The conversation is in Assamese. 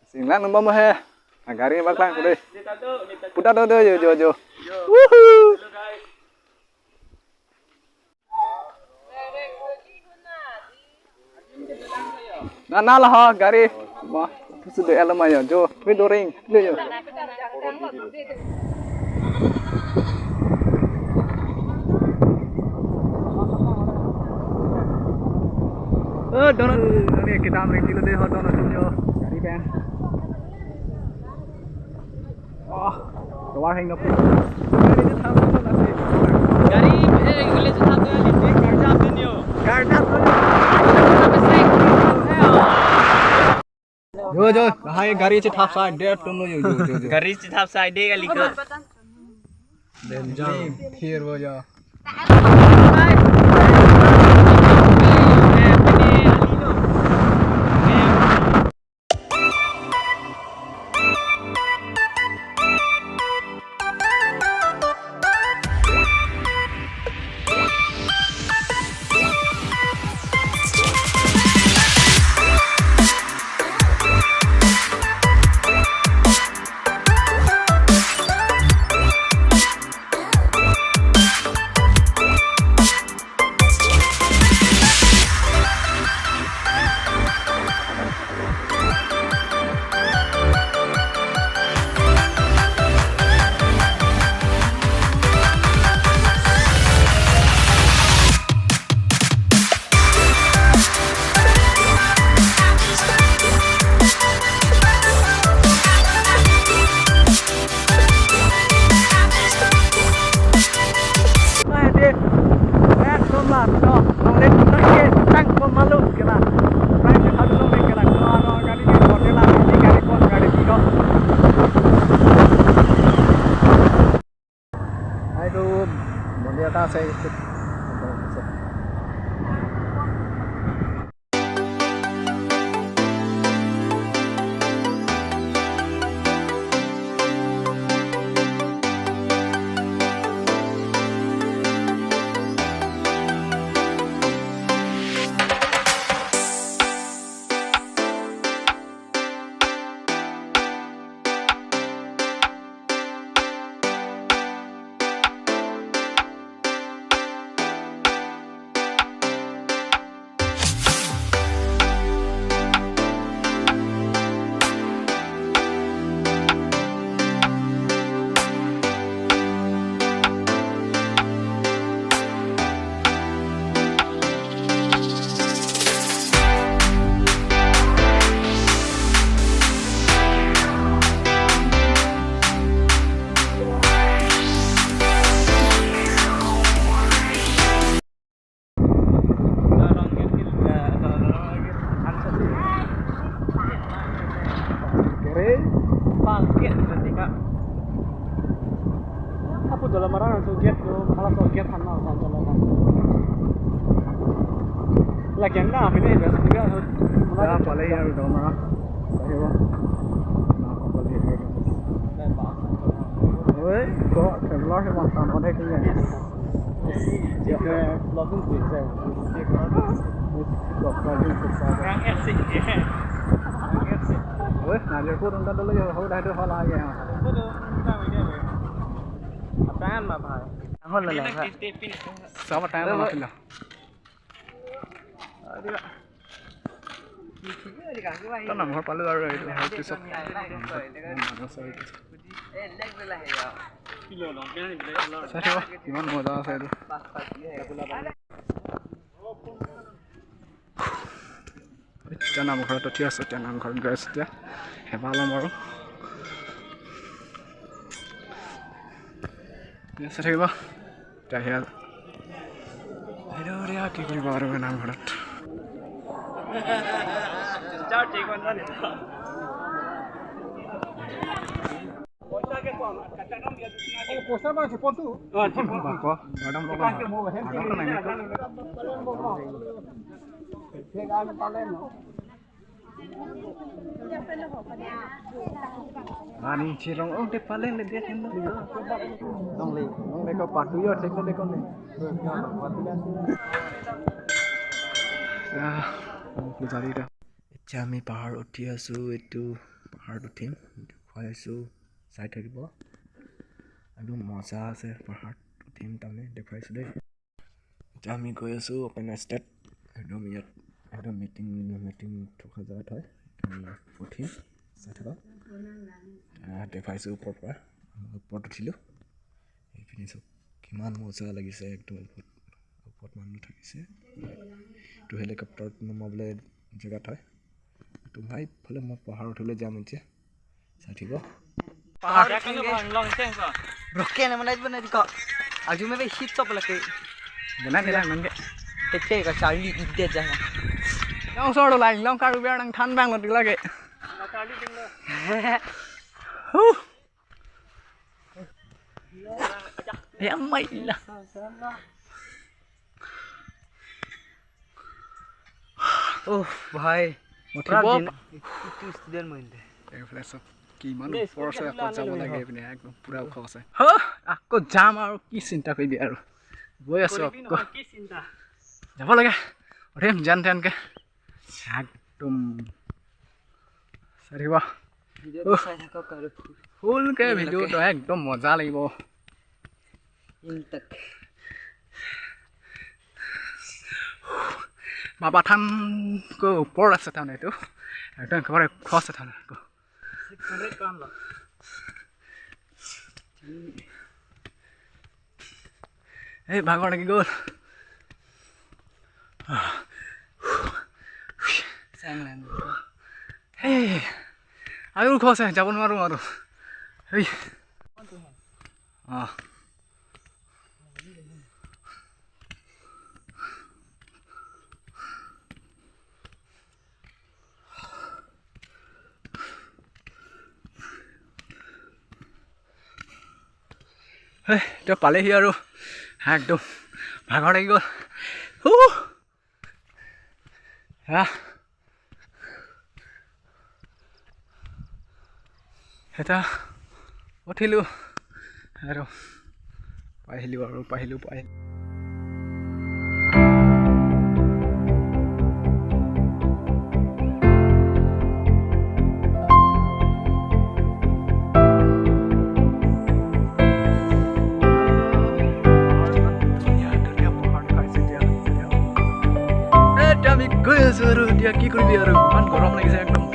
Singlang number mo he. Gari baklang kude. Puta do do jo jo. Woohoo. Na na lah gari. Ma sudah elama ya jo. We doring. Le yo. Oh dono ni kita amri tilo de ho dono yo. Gari pen. Oh, তোমার হেং নপি গাড়ি যে থাম না আছে গাড়ি এগুলো যে থাম দিলি গাড়ি চাপ দিনিও গাড়ি চাপ जो जो हां ये गाड़ी से थाप साइड डे तुम जो जो जो गाड़ी से थाप साइड डे गाली को देन जा फिर वो जा নামঘৰ পালো আৰু পিছত কিমান মজা আছে এইটো। এতিয়া নামঘৰত উঠি আছো, এতিয়া নামঘৰত গৈ আছো, এতিয়া সেৱা ল'ম আৰু চাই থাকিব। এতিয়া সেয়া সেইটো কি কৰিব আৰু নামঘৰত। এতিয়া আমি পাহাৰ উঠি আছোঁ, এইটো পাহাৰ পাহাৰত উঠিম, দেখুৱাই আছোঁ, চাই থাকিব। একদম মজা আছে, পাহাৰত উঠিম তাৰমানে দেখুৱাইছোঁ দেই। এতিয়া আমি গৈ আছোঁ অপেন ষ্টেট, একদম ইয়াত একদম মিটিং মিটিং থকা জেগাত হয়। আমি উঠিম, চাই থাকক। দেখুৱাইছোঁ ওপৰৰ পৰা, ওপৰত উঠিলোঁ। এইপিনে চব কিমান মজা লাগিছে একদম। ওপৰত ওপৰত মানুহ থাকিছে। এইটো হেলিকপ্টাৰত নমাবলৈ জেগাত হয়। এইটো ভাই ইফালে মই পাহাৰ উঠিবলৈ যাম এতিয়া, চাই থাকিব। ভাই কিমান ওপৰ আছে, আকৌ যাব লাগে এইপিনে, একদম পূৰা ওখ আছে। আকৌ যাম আৰু কি চিন্তা কৰিবি আৰু, গৈ আছোঁ আকৌ যাব লাগে, উঠিম যেন তেনকৈ একদম। চাই থাকিব ফুলকৈ ভিডিঅ'টো, একদম মজা লাগিব। বাবা থানকৈ ওপৰত আছে তাৰমানে, এইটো একদম একেবাৰে ওখ আছে তাৰমানে। আকৌ এই ভাগৰ লাগি গ'ল। এই আৰু ওখ আছে, যাব নোৱাৰোঁ আৰু। এই অঁ এতিয়া পালেহি আৰু, একদম ভাগৰ লাগি গ'ল। এতিয়া উঠিলোঁ আৰু পাইছিলোঁ আৰু পাইছিলোঁ পাই। এতিয়া আমি গৈ আছোঁ আৰু, এতিয়া কি কৰিবি আৰু, ইমান গৰম লাগিছে একদম।